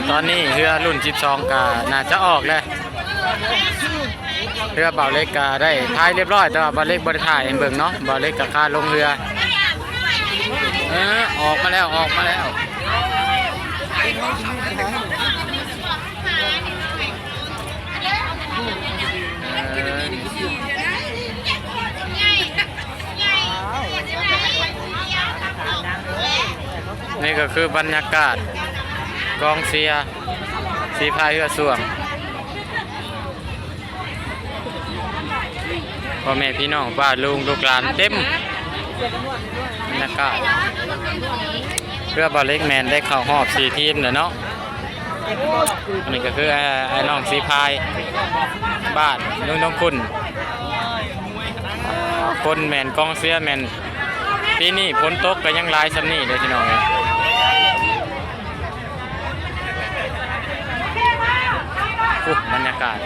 ຕອນນີ້ເຮືອລຸ້ນສິບສອງກໍໜ້າຈະອອກແລ້ວ. ເຮືອບ່າວເລັກກໍໄດ້ຖ່າຍຮຽບຮ້ອຍ ແຕ່ວ່າບ່າວເລັກບໍ່ໄດ້ຖ່າຍໃຫ້ເບິ່ງເນາະ. ບ່າວເລັກກໍຄາລົງເຮືອ. ເອີ ອອກມາແລ້ວ ອອກມາແລ້ວ. ນີ້ກໍຄືບັນຍາກາດກອງເຊຍສີພາຍເຮືອຊ່ວງ. ພໍ່ແມ່ພີ່ນ້ອງປ້າລຸງລູກຫຼານເຕັມບັນຍາກາດ. ເຮືອບ່າວເລັກແມ່ນໄດ້ເຂົ້າຮອບສີ່ທີມແລ້ວເນາະ. ອັນນີ້ກໍຄື ເອີ ອ້າຍນ້ອງສີພາຍບ້ານລຸງດອງຄຸນ. ຄົນແມ່ນ ກອງເຊຍແມ່ນ ປີນີ້ຝົນຕົກກໍຍັງຫຼາຍສ່ຳນີ້ເດ້ພີ່ນ້ອງເອີຍ. ໂອ້ ບັນຍາກາດ.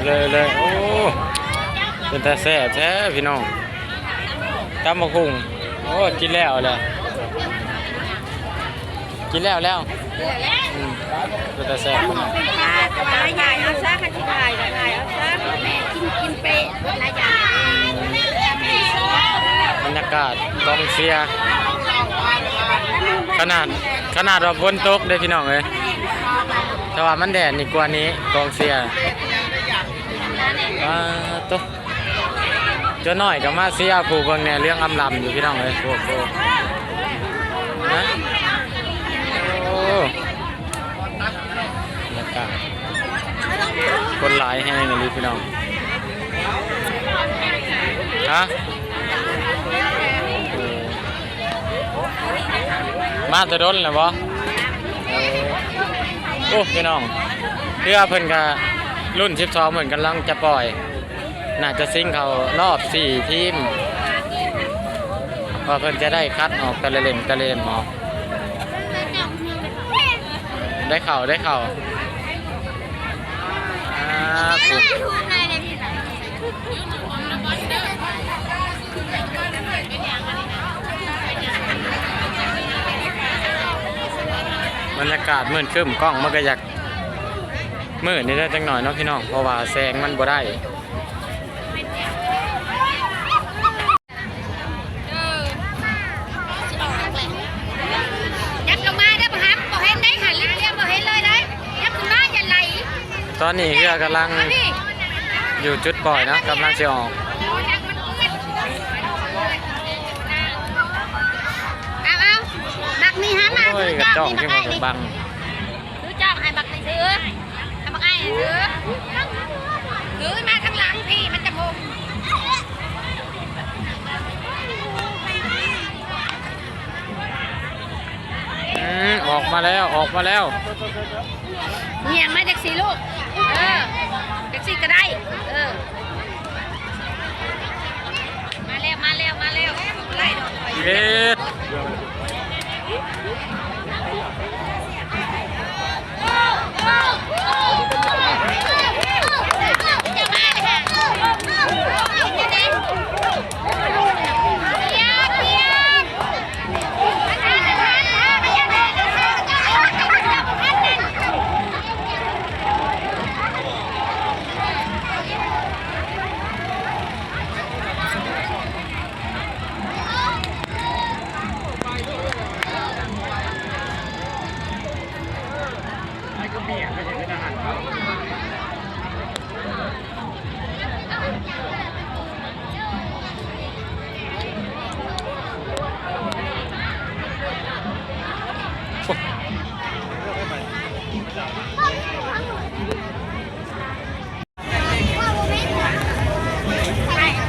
ເລີຍ ເລີຍ ໂອ້ ເປັນຕາແຊບແທ້ພີ່ນ້ອງ ຕຳບັກຫຸ່ງ. ໂອ້ ກິນແລ້ວແຫຼະ ກິນແລ້ວແລ້ວ. ອືມ ເປັນຕາແຊບ. ເປັນປາ ແຕ່ວ່າຫຼາຍຢ່າງເອົາຊະ ຄັນຊິຖ່າຍກໍຖ່າຍເອົາຊະ ແມ່ກິນ ກິນເປະຫຼາຍຢ່າງ. ບັນຍາກາດກອງເຊຍ ຂະໜາດ ຂະໜາດວ່າຝົນຕົກເດ້ພີ່ນ້ອງເອີຍ ແຕ່ວ່າມັນແດດນີ້ກວ່ານີ້ ກອງເຊຍ. ປາໂຕ ເຈົ້ານ້ອຍກໍມາເຊຍ ຜູ້ເບິ່ງແດ່ ເຫຼືອງອຳລຳຢູ່ພີ່ນ້ອງເອີຍ. ໂອ້ໂຫ ນະ ໂອ້ ບັນຍາກາດ ຄົນຫຼາຍແຮງອີ່ຫຼີພີ່ນ້ອງ. ຮະ ມາແຕ່ດົນແລ້ວບໍ່? ໂອ້ ພີ່ນ້ອງ ເຮືອເພິ່ນກະລຸ້ນສິບສອງ ເພິ່ນກຳລັງຈະປ່ອຍ ໜ້າຈະຊິງເຂົ້າຮອບສີ່ທີມ ວ່າເພິ່ນຈະໄດ້ຄັດອອກແຕ່ລະເຫຼັ້ມ ແຕ່ລະເຫຼັ້ມອອກ. ໄດ້ເຂົ້າ ໄດ້ເຂົ້າ. ອ່າ ບັນຍາກາດມືດຄຶ້ມ ກ້ອງມັນກໍຢາກມືດນີ້ໄດ້ຈັກໜ້ອຍເນາະພີ່ນ້ອງ ເພາະວ່າແສງມັນບໍ່ໄດ້. ເອີ ຊິອອກແລ້ວ ຍັບລົງມາເດີ ບໍ່ຫັນ ບໍ່ເຫັນໄດ໋ ຫັນລິບລຽມ ບໍ່ເຫັນເລີຍໄດ໋ ຍັບຂຶ້ນມາ ຢ່າໄຫຼ. ຕອນນີ້ເຮືອກຳລັງຢູ່ຈຸດປ່ອຍເນາະ ກຳລັງຊິອອກ. ເອົາ ເອົາ ບັກນີ້ຫາມາ ໂອ້ຍ ກະຈ້ອງ ບັກອ້າຍນີ້ ບັກ ຖືຈ້ອງໃຫ້ບັກນີ້ ຖື ໃຫ້ບັກອ້າຍຖື ຖືມາທາງຫຼັງພີ້ ມັນຈະພົງ. ອືມ ອອກມາແລ້ວ ອອກມາແລ້ວ. ຫຍັງມາຈັ່ງຊີ້ລູກ ເອີ ຈັ່ງຊີ້ກໍໄດ້ ເອີ. ມາແລ້ວ ມາແລ້ວ ມາແລ້ວ ໄລ່ດອກຂ້ອຍ ເຮັດ.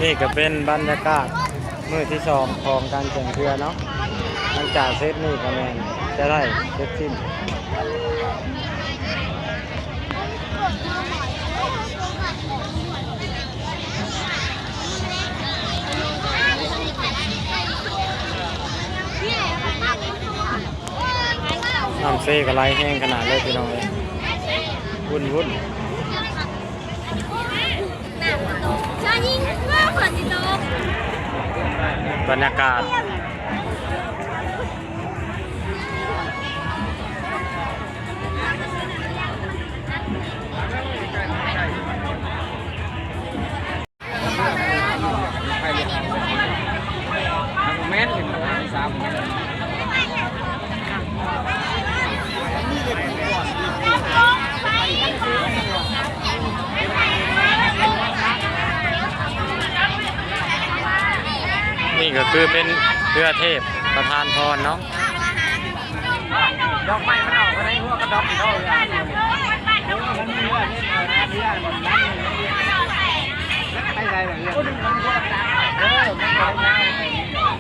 ນີ້ກໍເປັນບັນຍາກາດ ມື້ທີສອງຂອງການແຂ່ງເຮືອເນາະ, ຫຼັງຈາກເສັດນີ້ກໍແມ່ນຈະໄດ້ເສັດສິ້ນ. ນ້ຳເຊກໍໄຫຼແຮງຂະໜາດເລີຍພີ່ນ້ອງເອີຍ, ວຸ້ນໆ. ບັນຍາກາດ ນີ້ກໍຄືເປັນເຮືອເທບປະທານພອນເນາະ. ດອກໄມ້ມັນອອກມາໃນຫົວກະດອກນີ້ເນາະ. ເອີ ມັນມີເຮືອເທບເຮືອ ໄປໃສລະເຮືອ? ເອີ ມັນບໍ່ໄດ້ຍາວ.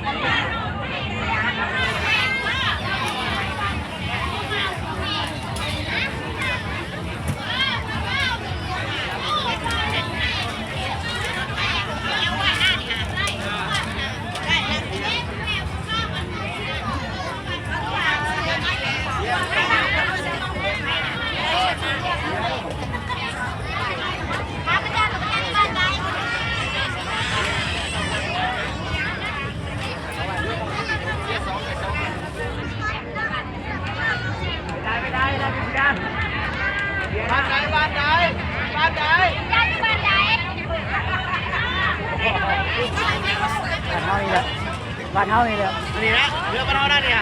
ບ້ານໃດ ບ້ານໃດ ບ້ານໃດ? ບ້ານເຮົານີ້ແຫຼະ ບ້ານເຮົານີ້ແຫຼະ ນີ້ແຫຼະ ເຮືອບ້ານເຮົານັ້ນນີ້.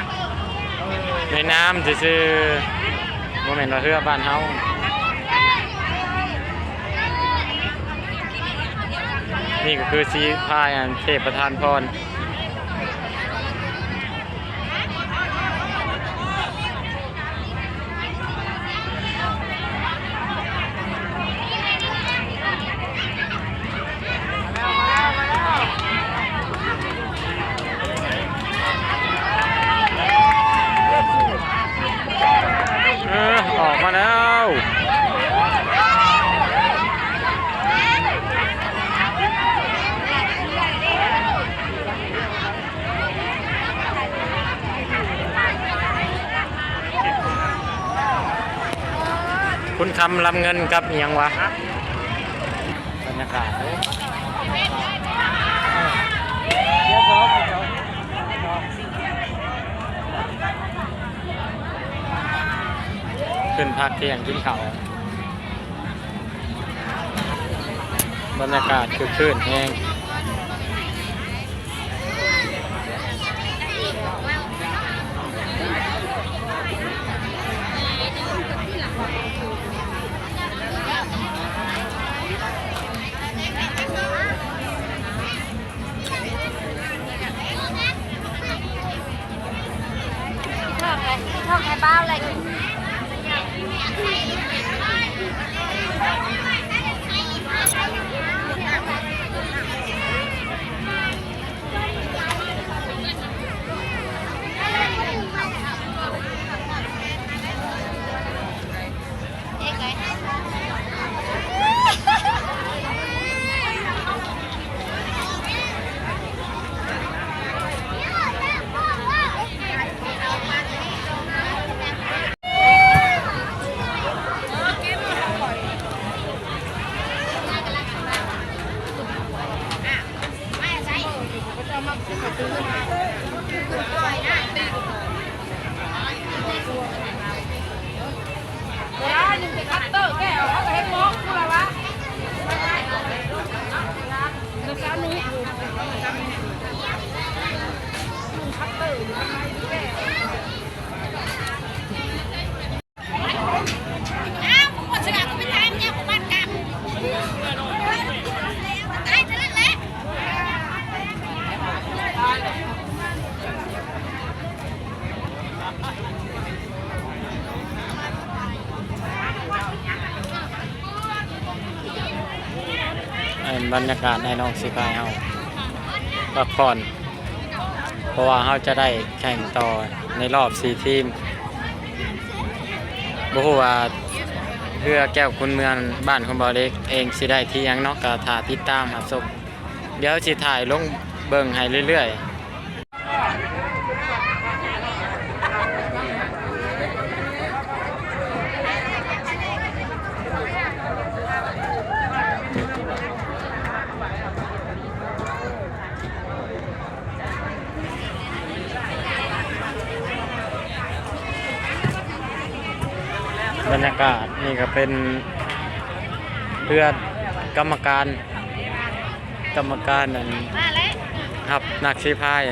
ໃນນາມຊື່ໆ ບໍ່ແມ່ນວ່າເຮືອບ້ານເຮົາ. ນີ້ກໍຄືສີພາຍອັນເທບປະທານພອນ. ເອີ ອອກມາແລ້ວ. ຄຸນຄຳລຳເງິນກັບອີ່ຫຍັງວະ? ບັນຍາກາດເດ້ ຂຶ້ນພັກທ່ຽງກິນເຂົ້າ. ບັນຍາກາດຄຶກຄື້ນແຮງ. ອັນບັນຍາກາດໃນໜອງສີພາຍເຮົາ. ພັກຜ່ອນ ເພາະວ່າເຮົາຈະໄດ້ແຂ່ງຕໍ່ໃນລອບສີ່ທີມ. ບໍ່ຮູ້ວ່າເຮືອແກ້ວຂຸນເມືອງບ້ານຂອງບ່າວເລັກເອງຊິໄດ້ທີ່ຫຍັງເນາະ, ກໍຖ້າຕິດຕາມຮັບຊົມ. ດຽວຊິຖ່າຍລົງເບິ່ງໃຫ້ເລື້ອຍໆ. ບັນຍາກາດນີ້ກໍເປັນເຮືອນກຳມະການ ກຳມະການ ອັນ ຮັບນັກສີພາຍ.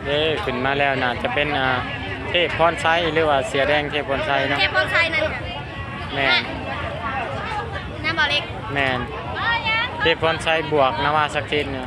ເດ້ ຂຶ້ນມາແລ້ວ ໜ້າຈະເປັນ ອ່າ ເທບພອນໄຊ ຫຼືວ່າເສຍແດງເທບພອນໄຊເນາະ. ເທບພອນໄຊນັ້ນ ແມ່ນ ນະ ນະ ບໍ່ເລັກ ແມ່ນ ເທບພອນໄຊບວກນາວາສັກສິດເນາະ.